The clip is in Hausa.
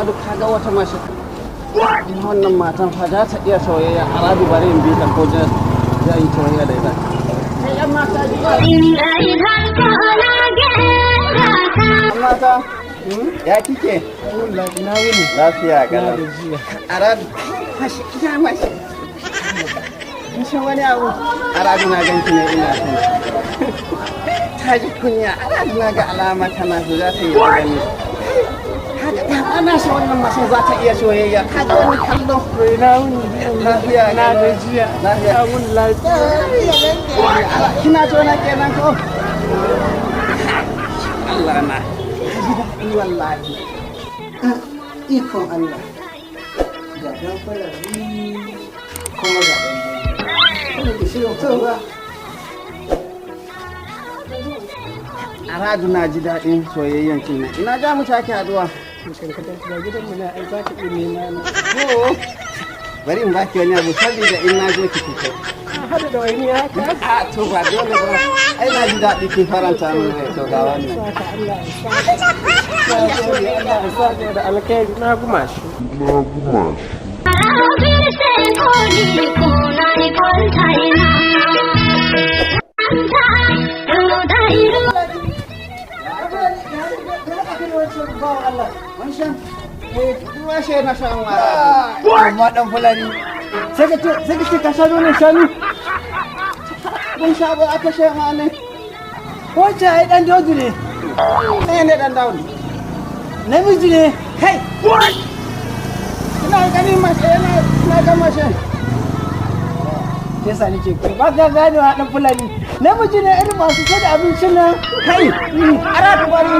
Aradu, ka ga wata mace. Ina wannan matan fa za ta iya soyayya. Aradu, bari in bi ta, ko ja yi soyayya da ita. Kai, yan mata, yan mata, ya kike? Na wuni. Lafiya kalau. Gajiya. Aradu, mashi ina mashi. Kin san wani abu? Aradu, na ganki ne ina son. Ta ji kunya. Aradu, na ga alama tana so za ta yi gani. Haka ta ana so, wannan mashin za ta iya soyayya. Ka ga wani kallo. Ina wuni. Lafiya. Na gajiya. Lafiya. Na wuni lafiya. Kina so na kenan ko? Allah na. Ka ji daɗi wallahi. Ikon Allah. Ga ɗan fulani kuma ga ɗan kuma ke shirin fitowa. Aradu, na ji daɗin soyayyan kin nan. Ina ga mu sake haduwa. Kankatar ga gidanmu na, ai za ka iya nema na. Ko bari in baki wani abu saboda in na je ki fito. Hada da wani haka. A to, ba dole ba. Ai na ji daɗi, kin faranta min rai, to ga wannan. Saka, Allah ya saka. Na gode, Allah ya saka da alkhairi, na guma shi. फिर से खोली कोना निकल ना। Wancan? Eh, ruwa shi na shan Aradu. Amma ɗan fulani. Sai ka ce ka sha nonon shanu. Kun sha ba aka sha ma ne. Wancan ai ɗan Daudu ne. Ne ne dan Daudu. Namiji ne. Kai! Ina ganin mace, ina ga mace. Yasa nake kai ba ka ganewa, ɗan fulani. Namiji ne, irin masu sai da abincin nan. Kai! Aradu, bari.